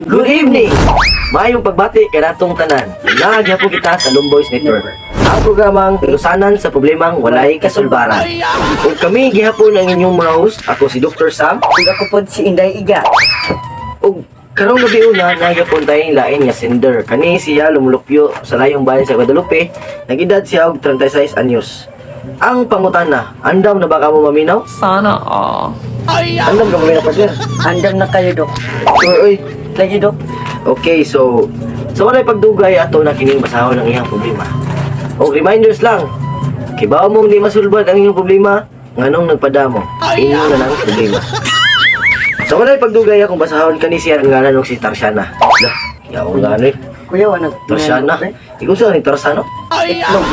Good evening! Maayong pagbati kanatong tanan. Naa gyapon kita sa Lumboys Network. Ang programang lusanan sa problemang walay kasulbaran. Ug kami gihapon ang inyong mga host. Ako si Dr. Sam. Ug ako pod si Inday Iga. Ug karong gabi una, naa gyapon tayong lain nga sender. Kani siya lumulupyo sa layong bayan sa Guadalupe. Nag-edad siya og 36 anyos. Ang pangutana, andam na ba kamo maminaw? Sana all. Andam ka maminaw, partner? Andam na kayo, Dok. Sure, oy. Lagi, Dok. Okay, so sa walay pagdugay, ato na kining basahon ang iyang problema. O reminders lang, kibaw mong di masulbad ang inyong problema, nganong nagpadamo, inyo na lang problema. Sa walay pagdugay, akong basahon kani siya ang ngalan og si Tarsiana. Lah, yaw nga ano eh. Kuya, wala. Tarsiana. Ikaw sa ni Tarsano? Itlog.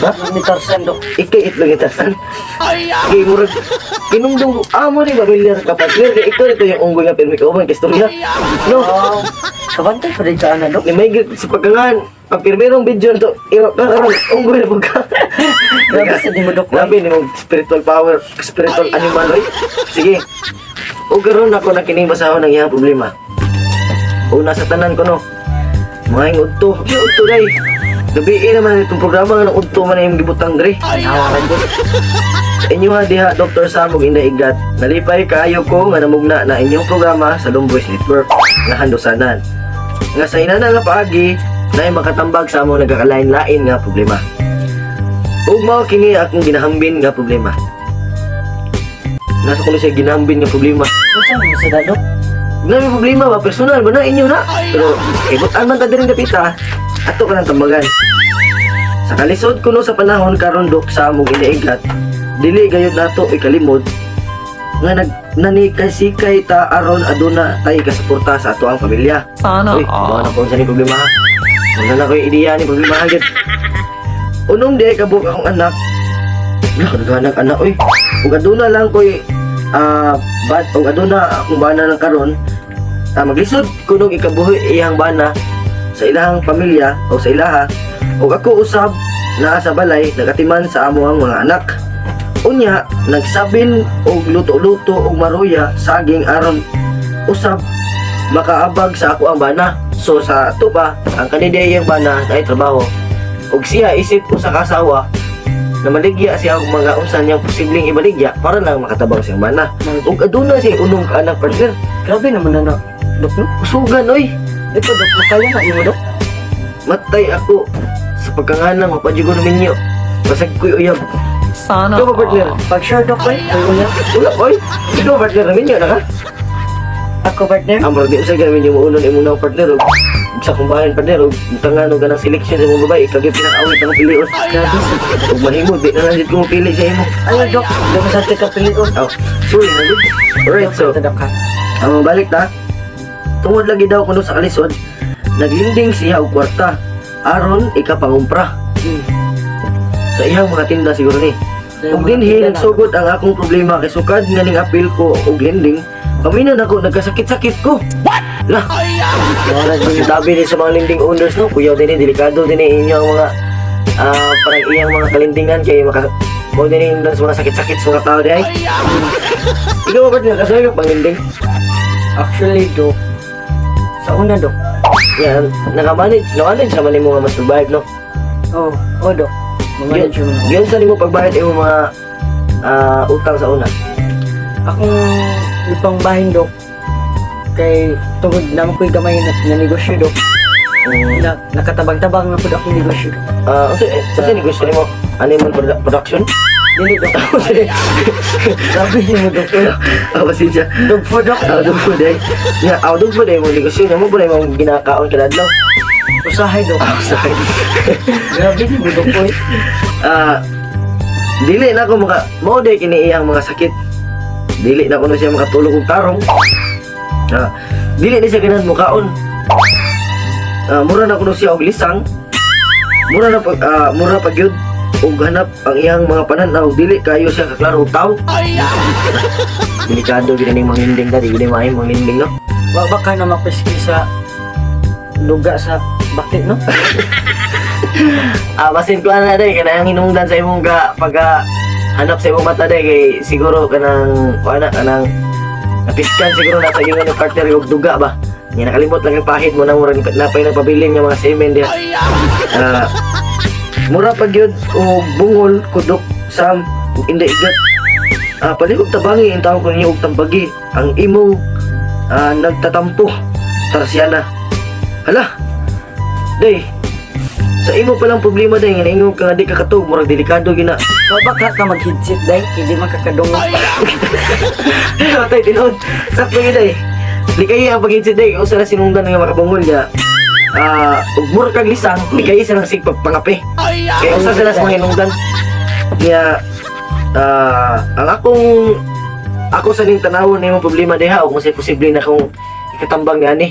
Ha? Ni Tarzan, Dok. Ikay itlog ni Tarzan. Kay murag kinumdum ko amo ni pamilyar ka, partner, kay ikaw nito yung unggoy nga pirmi kauban kay istorya. No. Oh, kabantay pa rin ka ana, Dok. Ni may sa pagkangan pag pirmirong video nito iro ka karon unggoy na pud ka. Grabe sa di mo, Dok. Grabe ni mong spiritual power, spiritual animal, oy. Sige. O karon ako na kining basahon ang iyang problema. Una sa tanan ko no. Mga udto, di udto day. Gabi eh naman itong programa nga ng udto man yung gibutang dre. Nawaran, Dok. Sa inyo ha diha, Dr. Sam ug Inday Igat, nalipay kaayo ko nga namugna na inyong programa sa Lumboys Network nga handusanan. Nga sa inana nga paagi na makatambag sa among nagkakalain-lain nga problema. Ug mao kini akong ginahambin nga problema. Nasa ko na siya ginahambin nga problema. Unsa man sa Dok? Grabe problema ba? Personal ba na inyo na? Pero ibutan man ta diri dapita, ato ka ng tambagan. Sa kalisod kuno sa panahon karon, Dok, sa among inaigat, dili gayud nato ikalimod nga nag nanikasikay ta aron aduna tay kasuporta sa ato ang pamilya. Sana Uy, baka all. na po sa ni problema ha. Wala na ko yung ideya ni problema ha, gyud. Unom di ay kabuk akong anak. Wala ka naghanag anak, uy. Ug aduna lang ko'y bat, ug aduna akong bana lang karon. Maglisod kunog ikabuhi iyang bana sa ilahang pamilya o sa ilaha. Ug ako usab naa sa balay nagatiman sa amoang mga anak. Unya, nagsabin og luto-luto og maruya, saging aron usab makaabag sa ako ang bana. So sa ato pa, ang kaniday iyang bana ay trabaho. Ug siya isip ko sa kasawa na maligya siya og mga unsa niyang posibleng ibaligya para lang makatabang siyang bana. Ug aduna siya unong ka anak, partner. Grabe naman na, Dok, no? Usugan oy. Dito, Dok, makaya na imo, Dok. Matay ako sa pagkangalang mapadyo ko ninyo. Basag ko'y uyab. Sana Ikaw ba, partner? all. Pag sure, Dok, oy. Ay, uya. Wala oy. Ikaw, partner, naminyo na ka? Ako, partner. Ang murag di usay gamin yung maunon imo na, partner, og sa kumbahan, partner, og tangan og ganang selection sa imong babae ikaw gyud pinakaawit ang pilion. Grabe sa. Ug mahimo di na lang jud ko mopili sa imo. Ay, Dok. Di mo sa ka pilion. Oh, sorry na gud. Alright, so Dok, Dok, ha. ang balik ta. Tungod lagi daw kuno sa kalisod, naglinding siya og kwarta aron ikapangumpra sa iyang mga tinda siguro ni. Sa Ug mga dinhi tinda na. nagsugod ang akong problema kay sukad nga ning apil ko og lending, paminaw nako nagkasakit-sakit ko. What? Lah, Wala kasi din. tabi ni sa mga lending owners no, kuyaw din eh, delikado din eh inyo ang mga parang iyang mga kalendingan kay maka mo din yung sa mga sakit-sakit sa mga tao di ay. Ikaw ba, partner, kasama ka pang lending? Actually, Dok. Sa una, Dok. Yan, naka-manage, na-manage naman nimo nga mas-survive no. Oh, Dok. Mamanage mo na. Yun sa nimo pagbayad imong mga utang sa una. Akong ipang bahin, Dok. Kay tungod naman ko'y gamay na negosyo, Dok. Na, nakatabang-tabang na pud akong negosyo, Dok. Unsa negosyo nimo? Animal production? Dili, Dok. Grabe mo, Dok. Pasensya. Dog food, Dok. Dog food eh. Nga, dog food eh, mong negosyo nimo po na imong ginakaon kada adlaw. Usahay, Dok. Sorry. Grabe mo, Dok. Oy. Dili na ako maka mao day kini iyang mga sakit. Dili na kuno siya makatulog og tarong. Dili na siya ganahan mukaon. Mura na kuno siya og lisang. Mura pa gyud og hanap ang iyang mga pananaw, dili kayo siya kaklaro og tawo. Delikado gyud ning manglinding ta, di gyud maayo manglinding no. Wa ba ka na mapiski sa luga sa bakit, no? Basin ko ana day kanang hinungdan sa imong ga pagka hanap sa imong mata day kay siguro kanang kuana kanang napiskan siguro na sa imong partner og duga ba. Nga nakalimot lang ang pahid mo na murag napay nagpabilin nga mga semen diha. Mura pa gyud og bungol kudok sam ug inday igat. Palihog tabangi in tawag ko ninyo og tambagi ang imong nagtatampo Tarsiana. Hala. Day. Sa imo palang problema, day, nga naingon ka nga di ka katug, murag delikado gina. Wa ba ka mag-headset, day? Hindi man kakadungog. Patay tinuod. Sakto yun ay. Likay ang pag day. Usa na sinungdan nga makabungol niya. Ug mura kag lisang, likay sa nang sigpag pangape. Kaya usa sila sa mga hinungdan. Niya ang akong ako sa ning tanawon nimo problema diha ug masay posible na kung ikatambang ni ani.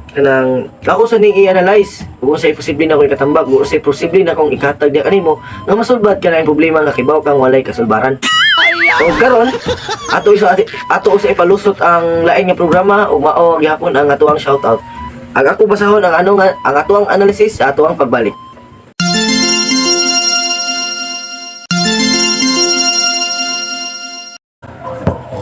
Kanang ako sa ning i-analyze ug unsay posible na akong ikatambag ug unsay posible na akong ikatag diha kanimo nga masulbad ka na ang problema nga kibaw kang walay kasulbaran. O karon ato isa ato usa ipalusot ang lain nga programa ug mao gihapon ang atoang shoutout. Ang ako basahon ang ano nga ang atoang analysis sa atoang pagbalik.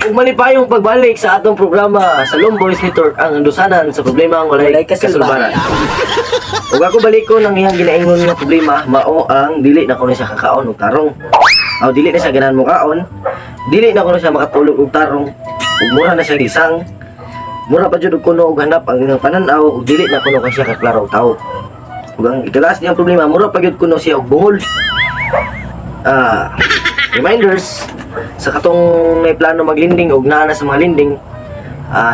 Ug malipayong pagbalik sa atong programa sa Lone Boys Network, ang andusanan sa problema ang walay Walay kasulbaran. kasulbaran. Ug ako balikon ang iyang ginaingon nga problema, mao ang dili na kuno siya kakaon og tarong. Aw, dili na siya ganahan mo kaon, dili na kuno siya makatulog og tarong, ug mura na siya lisang. Mura pa jud og kuno og hanap ang iyang panan-aw ug dili na kuno ka siya kaklaro og tawo. Ug ang ikalas niyang problema, mura pa jud kuno siya og bungol. Reminders sa katong may plano maglinding og naa na sa mga linding,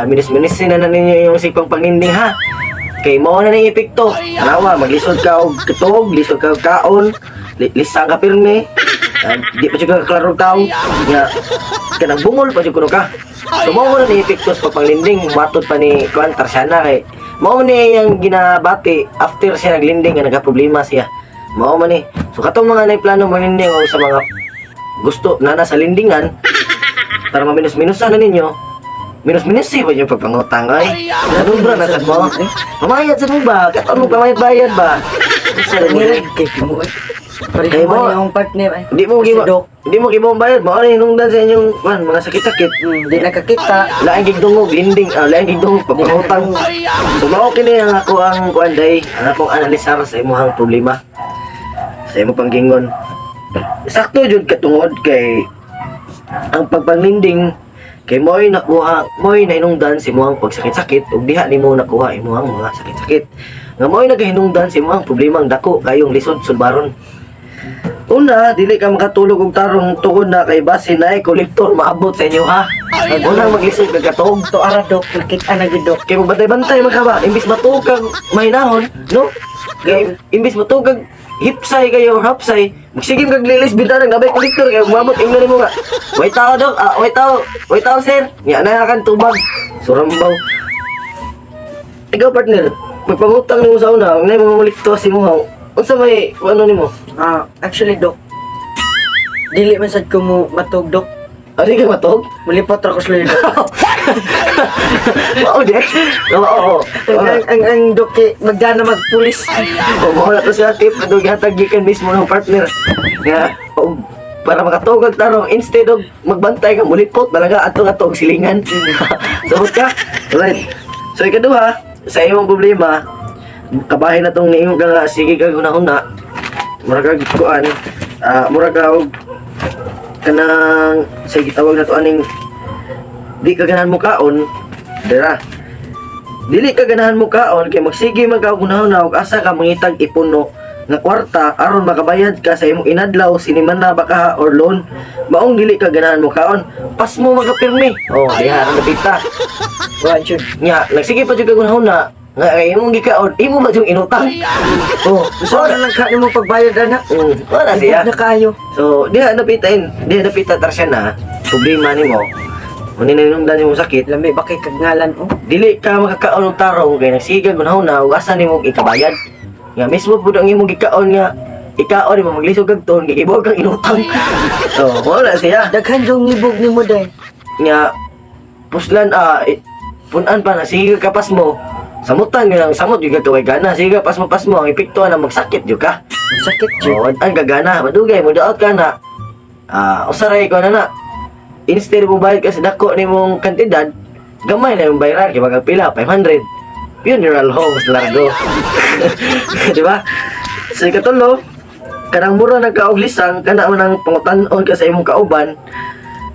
minis-minis na ninyo yung sigpang paglinding ha, kay mao na ning epekto. Tanawa, maglisod ka og katog, lisod ka og kaon, lisang ka pirmi, di pa jud ka klaro tawo nga kanang bungol pa jud kuno ka. So mao na ning epekto sa pagpanglinding matod pa ni kuan Tarsiana, kay mao ni iyang ginabati after siya naglinding nga nagka-problema siya. Mao man ni. So katong mga nay plano maglinding o sa mga gusto na nasa lindingan para maminus-minusan na ninyo, minus-minus ba yung pagpangutang ay nanubra na sad mo, pamayad sa mo ba katon mo, pamayad-bayad ba? Sa mo Nirag kay mo, eh. Kay Pareho mo. man akong partner ay. Di mo Si gibo Dok. di mo gibo bayad mo ano hinungdan sa inyong man mga sakit-sakit. Di nakakita. Laing gigdungog linding, laing gigdungog pagpangutang. So mao kini ang ako ang kuan day, ang akong analisar sa imong problema, sa imong panggingon. Sakto jud katungod kay ang pagpanglinding kay mo'y nakuha, mo'y nahinungdan sa imong pagsakit-sakit ug diha nimo nakuha imong mga sakit-sakit nga mo'y nagahinungdan sa imong problemang dako kayong lisod sulbaron. Una, dili ka makatulog og tarong tungod na kay base na kolektor maabot sa inyo ha. Unang maglisod kag katog. To ara, Dok, nakita na gid, Dok. Kay magbantay-bantay man ka ba, imbis matuog kag mahinahon, no? Kay imbis matuog kag hipsay kayo or hapsay, magsigim kag lilis bintana nabay kolektor kay umabot ingnon nimo nga. Way tao, Dok, way tao, way tao, sir. Nya na kan tubag. Surambaw. Ikaw, partner, pagpangutang nimo sa una, ang mo malikto si mo, unsa may ano nimo? Actually, Dok. Dili man sad ko mo matug, Dok. Ano ka matog? Mulipot ra ko sa Dok. Mao di. Oo. Ang Dok kay magdana magpulis. Oo, mao na to siya tip na gihatag gikan mismo ng partner. Nga og para makatugag tarong instead og magbantay ka mulipot talaga ato nga og silingan. Sabot ka? Right. So ikaduha, sa imong problema, kabahin na tong niingon ka nga sige kag hunahuna. Mura kag kuan, mura ka og kanang sa gitawag na to aning di ka ganahan mo kaon dira. Dili ka ganahan mo kaon kay magsige man ka og hunahuna og asa ka mangitag ipuno nga kwarta aron makabayad ka sa imong inadlaw, sinimana ba ka or loan. Maong dili ka ganahan mo kaon, pas mo magapirmi. Oh, diha ra napita. Wa jud. Nya nagsige pa jud ka hunahuna nga kay imong gikaon, imo ba jud inutang? Oh, So na lang ka nimo pagbayad ana. Wala siya. Ibog na kayo. So, diha napitain, diha napita siya na problema nimo. Muna na imong sakit, Lami ba kay kagngalan oh? dili ka makakaon og tarong kay nagsigag hunahuna ug asa nimo ikabayad. Nga mismo pud ang imong gikaon nga ikaon nimo maglisod kag ton kay ibaw kang inutang. So, wala siya. Daghan jung ngibog nimo day. Nga puslan punan pa na sige ka pas mo. Samutan nga lang samot gyud ka kay gana. Sige ka pas mo ang epekto na magsakit gyud ka. Sakit jud. Oh, ang gagana, madugay mo daot ka na. Usaray ko na na. Instead mo bayad ka sa dako nimong kantidad, Gamay na yung bayaran kay mga pila 500. Funeral homes largo. Di ba? Sa ikatulo, kanang mura nagkaog lisang kana man ang pangutan-on ka sa imong kauban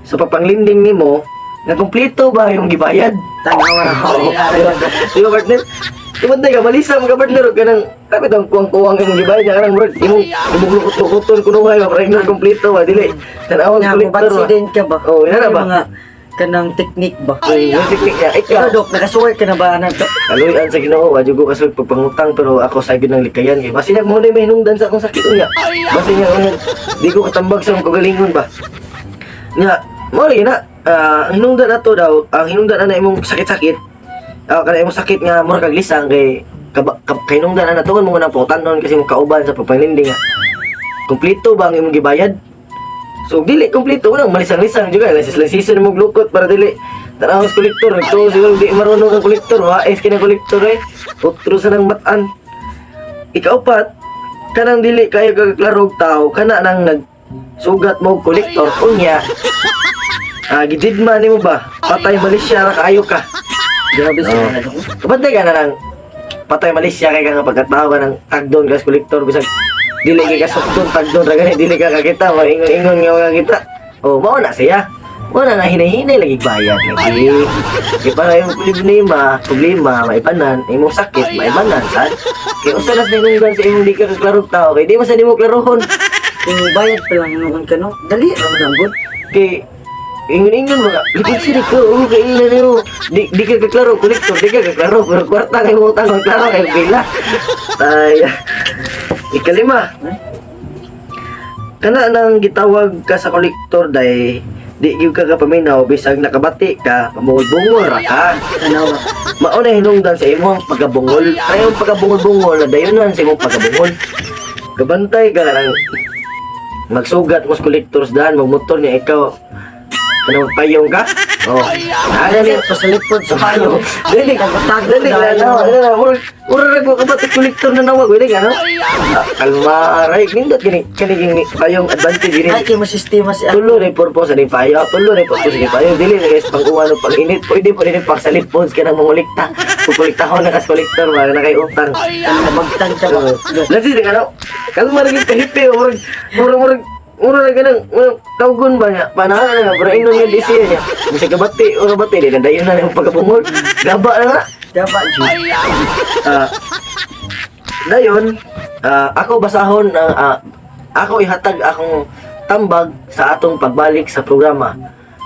sa papanglinding nimo nga kompleto ba yung gibayad? Tanawa ra ko. Oo. Di ba, partner? Tumantay ka, malisa mga partner, og kanang kapit ang kuwang-kuwang imong gibayad niya kanang murag imong imong lukot-lukoton kuno nga para ingnon kompleto ba dili. Tan-awang Nga, kolektor ba. din ka ba? Oo, yun na ba? Mga kanang technique ba? Uy, yung teknik niya, ikaw. Ikaw, Dok, nakasuway ka na ba, anak, Dok? Kaluyan sa Ginoo, wa jud ko kasud pagpangutang pero ako sa gyud ng likayan kay basin mo na may hinungdan sa akong sakit unya. Basin nga unya, di ko katambag sa akong kagalingon ba. Nga, mo lagi na ang hinungdan nato daw, ang hinungdan na imong sakit-sakit. Kana imong sakit nga mura kag lisang kay kay hinungdan na nato mo nang pangutanon kasi imong kauban sa pagpanglinding nga. Kompleto ba ang imong gibayad? So dili kompleto nang malisang-lisang juga lansis-lansisan mo lukot para dili tanaw sa kolektor ito siguro di marunong ang kolektor wa es kini kolektor eh utro sa nang matan. Ikaupat, kanang dili kayo kagklarog tao kana nang nagsugat mo og kolektor unya gididma nimo ba patay malisya ra kaayo ka. Grabe sa Oo. mga, Dok. Kabantay ka na lang patay malisya kay ka nga pagkatao ka ng tagdon ka sa kolektor bisag dili kay ka sukton tagdon ra gani dili ka kakita ingon-ingon nga makakita. Oh, mao na siya. Mao na nga hinay-hinay lagi bayad lagi. Kay para yung problema, problema maibanan, imong sakit maibanan sad. Kay usa na sa hinungdan sa imong di ka kaklarog tao kay di man sa nimo klarohon. Kung bayad pa lang noon ka, no? Dali ra man ang good. Kay ingon-ingon mga likod sila ko, oh, kay ila nimo. Di ka kaklaro kolektor, di ka kaklaro pero kwarta kay mo utang klaro kay pila. Ay, ikalima. Kana nang gitawag ka sa kolektor day di gyud ka kapaminaw bisag nakabati ka, pamungol-bungol ra ka. Tanawa. Mao na hinungdan sa imong pagkabungol. Ay yung pagkabungol-bungol na dayunan sa imong pagkabungol. Kabantay ka lang magsugat mo sa collectors daan, magmotor niya ikaw. Kanang payong ka? Oh. Ano ni Pasalipod sa payo. Dili, dili na na. Dili na, murag murag ra ko kabati collector na nawag, dili ka no? Ah, kalma, right, nindot kini kini kini payong advantage gini. Ay, kay mo sistema si Tulo ni purpose ani payo, tulo ni purpose ni payo. Dili na guys pang-uwan o pang-init, pwede po din pang sa phones ka nang mangulikta. Kukuliktahon na kas kolektor ba na kay utang. Magtan ka ba? Lansi ka no. Kalma ra gyud kahipi, murag murag murag murag ra ganang murag tawgon ba niya? Panahon na nga, pero inon nga di siya niya. Bisag kabati o kabati, di na dayon na yung pagkabungol. Gaba na nga. Dapat, Ju. Dayon, ako basahon ang ako ihatag akong tambag sa atong pagbalik sa programa.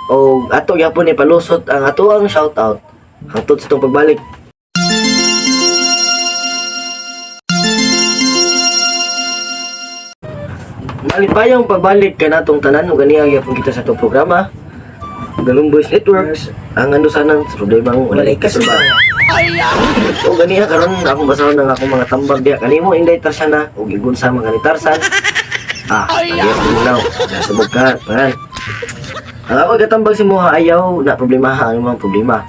O ato gyapon ni palusot ang atoang shoutout hangtod sa atong pagbalik. Malipayong pagbalik kanatong tanan ug ganiha gyapon kita sa atong programa. Galong Boys Networks, ang andusanan sa problemang walay kasulbaan. O ganiha karon akong basahon ang akong mga tambag diha kanimo Inday Tarsana ug igun sa mga ni Tarsan. Ayos mo. Nasubog ka, pangan. Ang ako katambag si Moha ayaw na problema ang imong problema.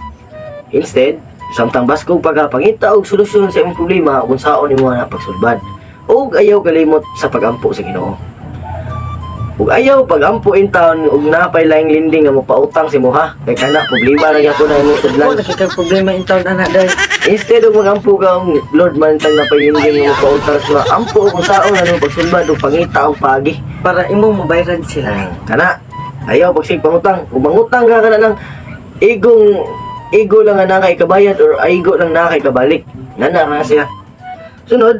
Instead, samtang baskog pagapangita og solusyon sa imong problema ug unsaon nimo na pagsulbad. Ug ayaw kalimot sa pagampo sa Ginoo. Ug ayaw pagampo in town ug napay laing linding nga mopautang si Moha kay kana problema ra gyapon na imong sudlan. Wala kay kang problema in town, anak, day. Instead of magampo ka ang Lord man tang napay-linding nga mopautang sa mga ampo kung saon ano pagsulbad ug pangita og pagi. Para imong mabayaran sila. Kana ayaw pagsig pangutang. Kung mangutang ka kana lang igong igo lang nga nakay kabayad or aigo lang nakay kabalik. Nana ra siya. Sunod,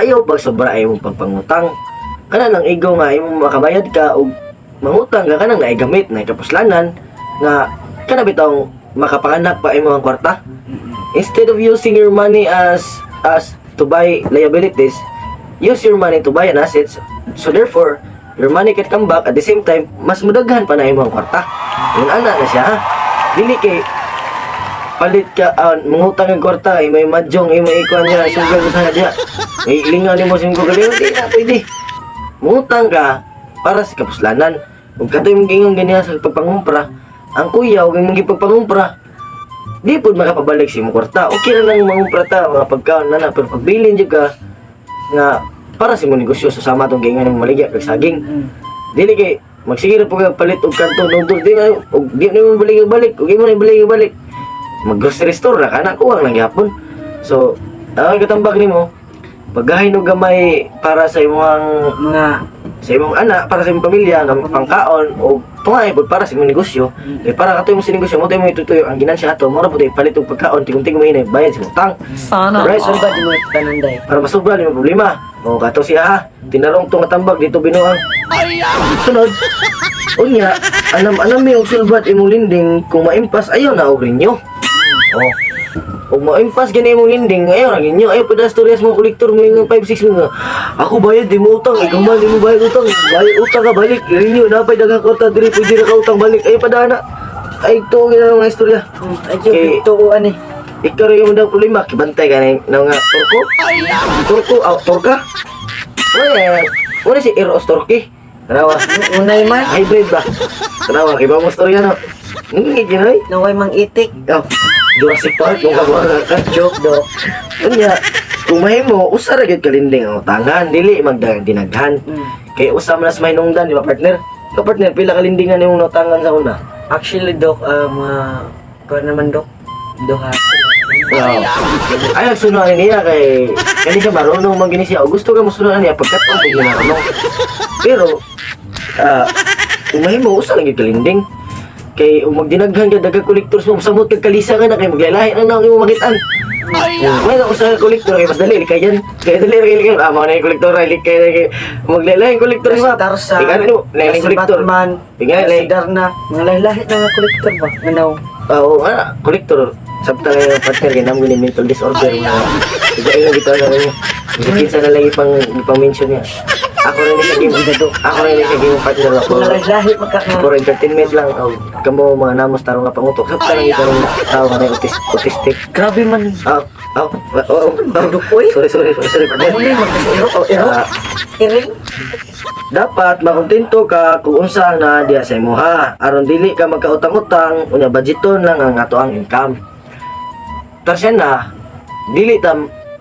ayaw pagsobra ay imong pagpangutang. Kana lang igo nga imong makabayad ka og mangutang ka kanang naigamit na kapuslanan nga kana bitong makapanganak pa imong kwarta. Instead of using your money as to buy liabilities, use your money to buy an assets. So therefore, your money can come back at the same time, mas mudaghan pa na imong kwarta. Yun ana na siya ha. Dili kay palit ka mangutang ang kwarta ay may madyong ay may ikuan nga sugal ko sana diha. May lingaw nimo sa imong kagalingon, di na pwede. Mangutang ka para sa kapuslanan. Ug katoy mong giingon ganiha sa pagpangumpra, ang kuya ug imong gipagpangumpra, di pud makapabalik sa imong kwarta. Okay ra lang mangumpra ta mga pagkaon na na pero pagbilin jud ka nga para sa imong negosyo sa sama tong giingon nimo maligya kag saging. Dili kay magsige ra po ka palit og kanto nudol di na og di na mo balik balik ug imo na balik balik. Mag grocery store ra kana, kuwang lang gyapon. So, ang katambag nimo, paggahin og gamay para sa imong Mga sa imong anak, para sa imong pamilya, nga pangkaon o tungay pud para sa imong negosyo. Kay para kato imong sa negosyo mo tayo mo itutuyo ang ginansya ato, mura pud palit og pagkaon, tigom-tigom ini bayad sa utang. Sana Right, all. Sulbad mo tanan day. Para masobra ni problema. O kato siya ha, tinarong tong tambag dito binuang. Sunod, unya, anam anam mi og sulbad imong lending, kung maimpas ayaw na og renew. Oh. Kung maimpas gani imong lending, ayaw ra renew. Ayaw pa storyas mo kolektor mo yung 5 6 mo nga. Ako bayad di mo utang, ikaw man di mo bayad utang. Bayad utang ka balik, renew na pay daghang kwarta diri pwede ra ka utang balik. Ayaw pa dana. Ay tuo gina nga istorya. Ay, Kay- tuo ani. Ikaw rin yung daw problema, kibantay ka na na nga Turko. Turko, aw, Turka. Wala, wala si Eros Turki. Tanawa, Unay man, hybrid ba? Tanawa, kiba mo storya no? Hindi, ginoy. naway mang itik. Oh, Jurassic Park, kung kabuha ka. Joke do. Unya, kung mahimo, usa ra gyud kalending ang utangan, dili magdagang dinaghan. Kay usa man nas mahinungdan, di ba, partner? Ka partner, pila kalendingan imong nautangan sa una? Actually, Dok, kuha naman, Dok. Duha. Wow. Ay, nagsunuan niya kay kani siya marunong man gini siya. O gusto ka mo sunuan niya pagkat pag niya marunong. Pero kung mahimo usa lang gyud kalending. Kay ug magdinaghan ka daghang collectors mo, samot kag kalisa ka na kay maglalahi na na ang imong makitaan. May na usa ka collector kay mas dali likayan. Kay dali ra likayan. Ah, mao na yung collector ay likay kay maglalahi ang collector Si mo. Tarsa, Ikaw mo, lahi si collector. Batman, Ikaw si Darna, mga lahi-lahi na nga collector ba? Ano? Oo, ah, collector. Sabta na yung partner kay namo ni mental disorder nga. Sige ay gito na niya. Bisan kinsa na lang ipang mention niya. Ako rin sa game Ako rin sa game partner ako. Mga lahi-lahi magka nga. For entertainment lang og kamo mga namos tarong nga pangutok. Sabta lang itong tao nga na autistic. Grabe man. Ah, ah, oh, oh, Uy. Sorry, sorry, sorry, sorry, partner. Uli, magkasiro o ero. Ah, Iring. Dapat makontento ka kung unsa ang naa diha sa imuha aron dili ka magkautang-utang, unya budgeton lang ang ato ang income. Tarsya na dili ta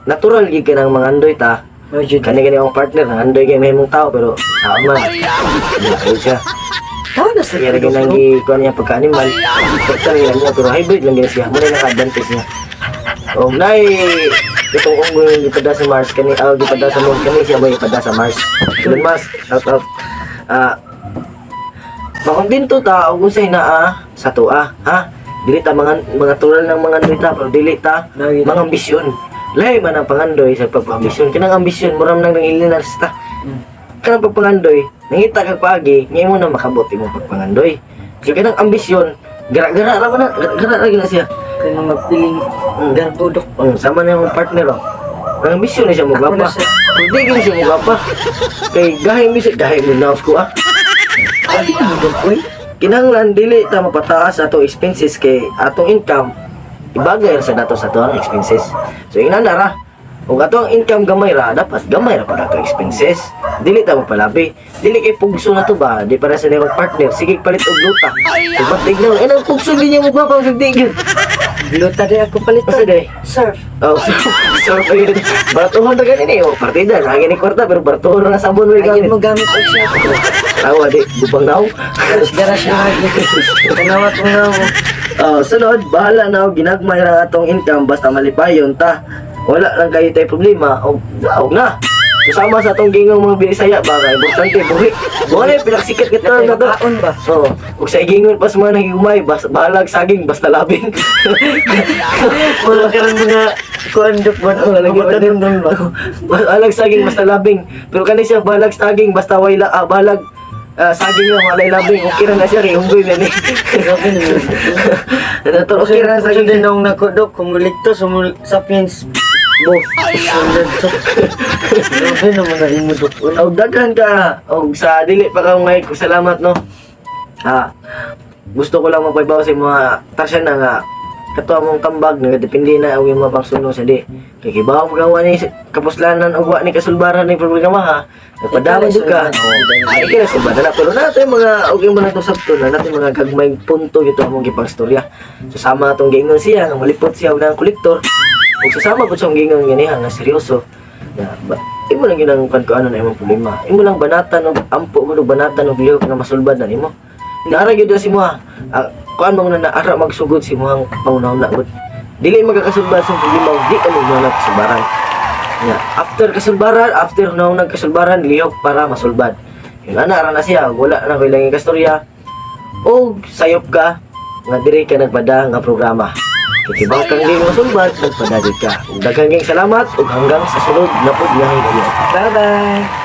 natural gid ka ng mga andoy ta. Oh, jud. Kani gani akong partner nang andoy kay mahimong tao pero sama. Dili siya. Tao na sa Kaya rin nang gi kuan niya pagka-animal. Pagka niya niya pero hybrid lang gani siya. Muna naka-advantage niya. Og nay itong unggoy gipada sa Mars kani, ah, gipada sa Moon kani siya ba gipada sa Mars. Elon Musk, shout out. Ah, makontento ta og unsay naa sa tuwa, ha? Dili ta mga tural ng mga andoy ta pero dili ta mga ambisyon. Lahi man ang pangandoy sa pagpambisyon. Kanang ambisyon muram nang nangilinas ta. Kanang pagpangandoy, nangita kag paagi, ngay mo na makabot imong pagpangandoy. Kay kanang ambisyon, gara-gara ra man na, gara-gara ra gina siya. Kaya magpiling garbo, Dok. Sama na yung partner oh. Ang ambisyon na siya mo Ako na gwapa. siya. Hindi gini siya mo gwapa. Kay gahi mi siya, gahi mo naos ko ah. Ay, mo, Dok, uy. Kinahanglan dili ta mapataas atong expenses kay atong income ibagay ra sa dato sa atong expenses. So ingana ra. Kung ato ang income gamay ra, dapat gamay ra pa ato expenses. Dili ta mapalabi. Dili kay pugso na to ba? Di para sa niyang partner. Sige palit og luta. So batig na, eh nang pugso din niya mo gwapa sa di gyud. Gluta di ako palit. Asa day? Surf. Oh, so, so ayun. Baratuhon ra gani ni oh, partida lagi ni kwarta pero baratuhon ra sabon mo Ay, gamit. mo gamit og surf. Tawa di bubang daw. Garas garas na lagi. Tanawa ko na mo. Oh, sunod, bahala na og ginagmay ra atong income basta malipayon ta. Wala lang kayo tay problema og og na. So, sama sa atong gingong mga Bisaya ba kay importante buhi. Buhi na yung pinakasikat nga term na to. Kaon ba? Oo. Ug sa igingon pa sa mga nagigumay, bas, bahalag saging basta labing. Wala ka rin mga kuan, Dok ba? Oo, lagi Mga ba? doon ba? Bahalag saging basta labing. Pero kani siya bahalag saging basta way la, ah, bahalag saging lang walay labing. Okay ra na siya kay unggoy na ni. Grabe naman. Nato okay ra Kasi saging. din nung nako, Dok, kumulikto, sumul sapiens. Both. Sunod, Dok. Grabe naman na imo, Dok. Uy. Og daghan ka og sa dili pa ka ngay ko salamat no. Ah, gusto ko lang mapaibaw sa mga tarsya na nga kato among tambag nagadepende na og imong pangsuno sa di. Kay kibaw mo gawa ni kapuslanan og wa ni kasulbaran ni problema ha. Nagpadama jud ka. Ay kira sa bada na pero natin mga og imo lang to sabto na natin mga gagmayng punto gito among gipangstorya. So sama atong giingon siya nga malipot siya og nang kolektor. Ug sasama pud sa among giingon ganiha nga seryoso. Na ba, imo lang yun ang kan ko ano na imong problema. Imo lang banatan og ampo mo og banatan og lihok nga masulbad na nimo. Naara gyud si mo ha. Ang Kuan mo na na ara magsugod sa imong panghunahuna gud. Dili magkakasulbad sa problema ug di ka mo kasulbaran. Nya, after kasulbaran, after hunahuna kasulbaran, lihok para masulbad. Yun ana ra na siya, wala na koy langing kastorya. Og sayop ka nga diri ka nagpada nga programa. Kay kibang kang di masulbad, nagpada jud ka. Ug daghang kayong salamat ug hanggang sa sunod na pud nga higayon. Bye-bye.